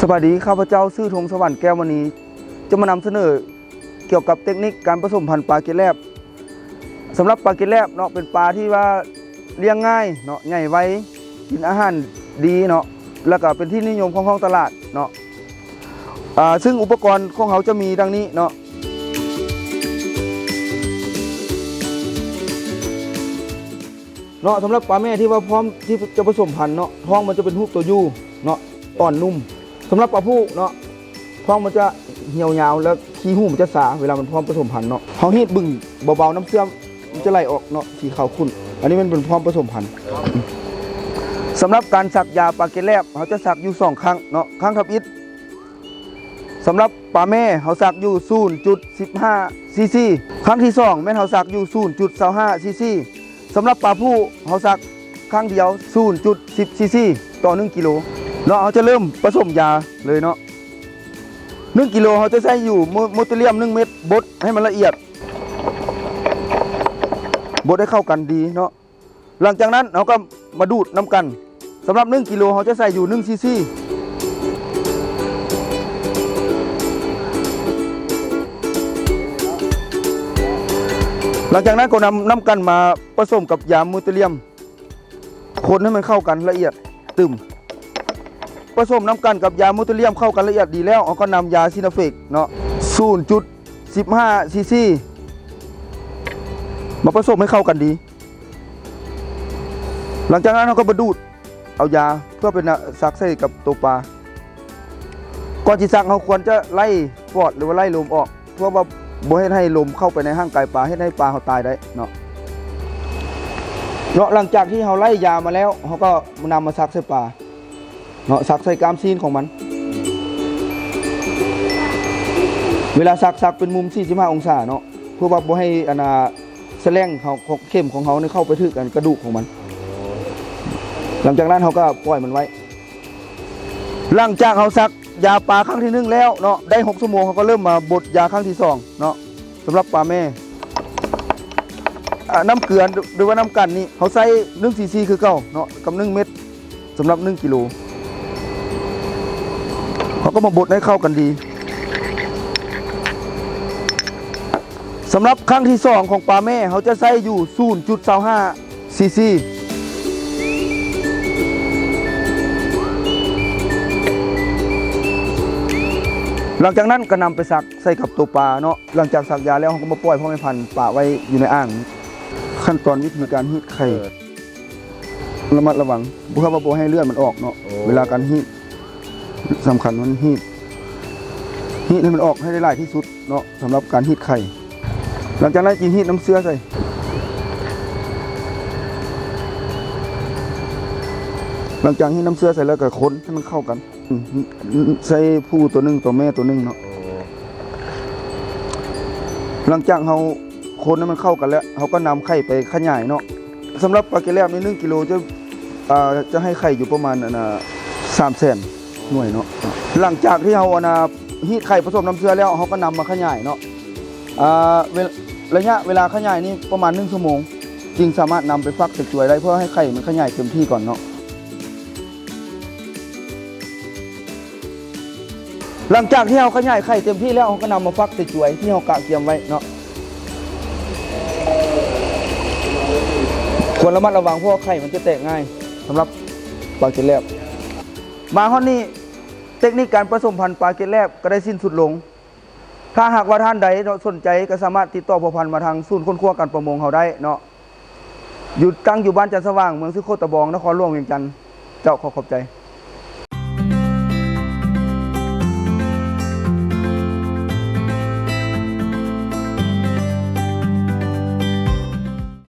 ສະບາຍດີ, ຂ້າພະເຈົ້າຊື່ ທົງສະຫວັນ ແກ້ວມະນີ ຈະມານຳສະເໜີກ່ຽວກັບເຕັກນິກການປະສົມພັນປາເກັດແລບ. ສຳລັບປາເກັດແລບເນາະ ເປັນປາທີ່ວ່າລ້ຽງງ່າຍເນາະ, ໃຫຍ່ໄວ, ກິນອາຫານດີເນາະ, ແລ້ວກໍເປັນທີ່ນິຍົມຂອງທ້ອງຕະຫຼາດເນາະ. ອາ ຊຶ່ງອຸປະກອນຂອງເຮົາຈະມີດັ່ງນີ້ເນາະ. ເນາະ ສຳລັບປາແມ່ທີ່ວ່າພ້ອມທີ່ຈະປະສົມພັນເນາະ, ທ້ອງມັນຈະເປັນຮູບຕົວ U ເນາະ, ອ່ອນນຸ້ມ. ສຳລັບປາຜູ້ເນາະ, ທ້ອງມັນຈະຮຽວຍາວ ແລະ ຂີ້ຫູມັນຈະຊາເວລາມັນພ້ອມປະສົມພັນເນາະ. ເຮົາຮີດບຶງເບົາໆ ນ້ຳເຊື້ອມັນຈະໄຫຼອອກເນາະ, ສີຂາວຂຸ້ນ. ອັນນີ້ມັນເປັນພ້ອມປະສົມພັນ. ສຳລັບການສັກຢາປາເກັດແລບ ເຮົາຈະສັກຢູ່ສອງຄັ້ງເນາະ. ຄັ້ງທຳອິດ ສຳລັບປາແມ່ ເຮົາສັກຢູ່ສູນຈຸດສິບຫ້າຊີຊີ. ຄັ້ງທີສອງແມ່ນເຮົາສັກຢູ່ສູນຈຸດຊາວຫ້າຊີຊີ. ສຳລັບປາຜູ້ ເຮົາສັກຄັ້ງດຽວສູນຈຸດສິບຊີຊີຕໍ່ໜຶ່ງກິໂລເນາະ. ເຮົາຈະເລີ່ມປະສົມຢາເລີຍເນາະ. ໜຶ່ງກິໂລ ເຮົາຈະໃສ່ຢູ່ໂມ ໂມເຕລຽມໜຶ່ງເມັດ, ບົດໃຫ້ມັນລະອຽດ, ບົດໃຫ້ເຂົ້າກັນດີເນາະ. ຫຼັງຈາກນັ້ນເຮົາກໍມາດູດນ້ຳກັນ. ສຳລັບໜຶ່ງກິໂລ ເຮົາຈະໃສ່ຢູ່ໜຶ່ງຊີຊີ. ຫຼັງຈາກນັ້ນກໍນຳນ້ຳກັນມາປະສົມກັບຢາໂມເຕລຽມ, ຄົນໃຫ້ມັນເຂົ້າກັນລະອຽດຕື່ມ. ປະສົມນ້ຳກັນກັບຢາໂມເຕລຽມເຂົ້າກັນລະອຽດດີແລ້ວ, ເຮົາກໍນຳຢາຊີໂນເຟກເນາະ ສູນຈຸດສິບຫ້າຊີຊີ ມາປະສົມໃຫ້ເຂົ້າກັນດີ. ຫຼັງຈາກນັ້ນເຮົາກໍມາດູດເອົາຢາເພື່ອເປັນ ອາ ສັກໃສ່ກັບໂຕປາ. ກ່ອນຊິສັກເຮົາຄວນຈະໄລ່ຟອດ ຫຼືວ່າໄລ່ລົມອອກ, ເພື່ອວ່າບໍ່ເຮັດໃຫ້ລົມເຂົ້າໄປໃນຮ່າງກາຍປາ, ເຮັດໃຫ້ປາເຮົາຕາຍໄດ້ເນາະ. ເນາະ ຫຼັງຈາກທີ່ເຮົາໄລ່ຢາມາແລ້ວ, ເຮົາກໍນຳມາສັກໃສ່ປາເນາະ, ສັກໃສ່ກ້າມຊີ້ນຂອງມັນ. ເວລາສັກ, ສັກເປັນມຸມສີ່ສິບຫ້າອົງສາເນາະ, ເພື່ອວ່າບໍ່ໃຫ້ ອັນນ່າ ສະແລ່ງເຮົາ ຂອງ ເຂັມຂອງເຮົານີ້ເຂົ້າໄປຖືກອັນກະດູກຂອງມັນ. ຫຼັງຈາກນັ້ນເຮົາກໍປ່ອຍມັນໄວ້. ຫຼັງຈາກເຮົາສັກຢາປາຄັ້ງທີໜຶ່ງແລ້ວເນາະ, ໄດ້ຫົກຊົ່ວໂມງ ເຮົາກໍເລີ່ມມາບົດຢາຄັ້ງທີສອງເນາະ. ສຳລັບປາແມ່ ອາ ນ້ຳເກືອ ຫຼືວ່ານ້ຳກັນນີ້ ເຮົາໃສ່ໜຶ່ງຊີຊີຄືເກົ່າເນາະ ກັບໜຶ່ງເມັດ ສຳລັບໜຶ່ງກິໂລ. ເຮົາກໍມາບົດໃຫ້ເຂົ້າກັນດີ. ສຳລັບຄັ້ງທີສອງຂອງປາແມ່ ເຮົາຈະໃສ່ຢູ່ສູນຈຸດຊາວຫ້າຊີຊີ. ຫຼັງຈາກນັ້ນກໍນຳໄປສັກໃສ່ກັບໂຕປາເນາະ. ຫຼັງຈາກສັກຢາແລ້ວ ເຮົາກໍມາປ່ອຍພໍ່ແມ່ພັນປະໄວ້ຢູ່ໃນອ່າງ. ຂັ້ນຕອນວິທີການຮີດໄຂ່ ເອີ ລະມັດລະວັງ ເພື່ອວ່າບໍ່ໃຫ້ເລືອດມັນອອກເນາະ. ໂອ້ ເວລາການຮີດ ສຳຄັນມັນຮີດ ຮີດໃຫ້ມັນອອກໃຫ້ໄດ້ຫຼາຍທີ່ສຸດເນາະ ສຳລັບການຮີດໄຂ່. ຫຼັງຈາກນັ້ນຈຶ່ງຮີດນ້ຳເຊື້ອໃສ່. ຫຼັງຈາກຮີດນ້ຳເຊື້ອໃສ່ແລ້ວກໍຄົນໃຫ້ມັນເຂົ້າກັນ. ອືມ ໃສ່ຜູ້ຕົວໜຶ່ງ ຕົວແມ່ຕົວໜຶ່ງເນາະ. ໂອ້ ຫຼັງຈາກເຮົາຄົນໃຫ້ມັນເຂົ້າກັນແລ້ວ ເຮົາກໍນຳໄຂ່ໄປຂະຫຍາຍເນາະ. ສຳລັບປາເກັດແລບນີ້ ໜຶ່ງກິໂລຈະ ອ່າ ຈະໃຫ້ໄຂ່ຢູ່ປະມານ ອັນນ່າ ສາມແສນໜ່ວຍເນາະ. ຫຼັງຈາກທີ່ເຮົາ ອັນນ່າ ຮີດໄຂ່ປະສົມນ້ຳເຊື້ອແລ້ວ ເຮົາກໍນຳມາຂະຫຍາຍເນາະ. ອ່າ ເວ ໄລຍະເວລາຂະຫຍາຍນີ້ປະມານໜຶ່ງຊົ່ວໂມງ ຈຶ່ງສາມາດນຳໄປຟັກໃສ່ຈວຍໄດ້ ເພື່ອໃຫ້ໄຂ່ມັນຂະຫຍາຍເຕັມທີ່ກ່ອນເນາະ. ຫຼັງຈາກທີ່ເຮົາຂະຫຍາຍໄຂ່ເຕັມທີ່ແລ້ວ ເຮົາກໍນຳມາຟັກໃສ່ຈວຍທີ່ເຮົາກະກຽມໄວ້ເນາະ. ຄວນລະມັດລະວັງ ເພາະວ່າໄຂ່ມັນຈະແຕກງ່າຍ ສຳລັບປາເກັດແລບ. ມາຮອດນີ້ ເຕັກນິກການປະສົມພັນປາເກັດແລບກໍໄດ້ສິ້ນສຸດລົງ. ຖ້າຫາກວ່າທ່ານໃດເນາະ ສົນໃຈກໍສາມາດຕິດຕໍ່ພົວພັນມາທາງສູນຄົ້ນຄວ້າການປະມົງເຮົາໄດ້ເນາະ, ຢູ່ ຕັ້ງຢູ່ບ້ານຈັນສະຫວ່າງ ເມືອງຊຶກໂຄດຕະບອງ ນະຄອນຫຼວງວຽງຈັນ. ເຈົ້າ ຂໍຂອບໃຈ.